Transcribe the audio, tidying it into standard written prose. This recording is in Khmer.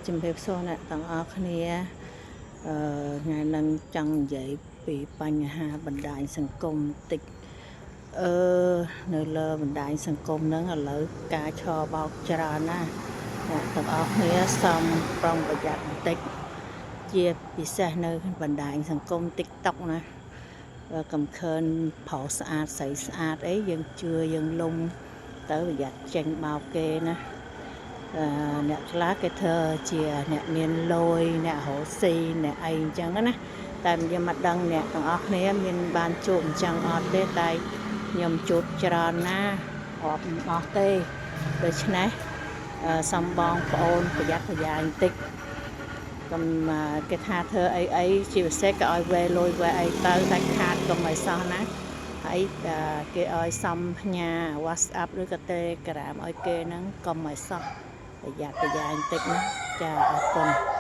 ជំរាបសួរអ្នកទាំងអស់គ្នាអឺថ្ងៃនឹងចង់និយាយពីបញ្ហាបណ្ដាញសង្គមតិចអឺនៅលើបណ្ដាញសង្គមហ្នឹងឥឡូវការឆបោកច្រើនណាស់អ្នកទាំងអស់គ្នាសូមប្រុងប្រយ័ត្នបន្តិចជាពិសេសនៅបណ្ដាញសង្គម TikTok ណាបើកំខើនប្រុសស្អាតស្រីស្អាតអីយើងជឿយើងលំទៅប្រយ័ត្នចេញបោកគេណា អឺអ្នកខ្លះគេធ្វើជាអ្នកមានលុយអ្នករកស៊ីអ្នកអីអញ្ចឹងណាតែខ្ញុំមិនដឹងអ្នកទាំងអស់គ្នាមានបានជួបអញ្ចឹងអត់ទេតែខ្ញុំជួបច្រើនណាស់រាប់មិនអស់ទេដូច្នេះអឺសំបងប្អូនប្រយ័ត្នប្រយែងតិចកុំគេថាធ្វើអីអីជាពិសេសក៏ឲ្យវេលុយវេអីទៅដាច់ខាតកុំឲ្យសោះណាហើយគេឲ្យសំផ្ញើ WhatsApp ឬក៏ Telegram ឲ្យគេហ្នឹងកុំឲ្យសោះ ប្រយ័ត្នប្រយែងតិចណាចាអរគុណ។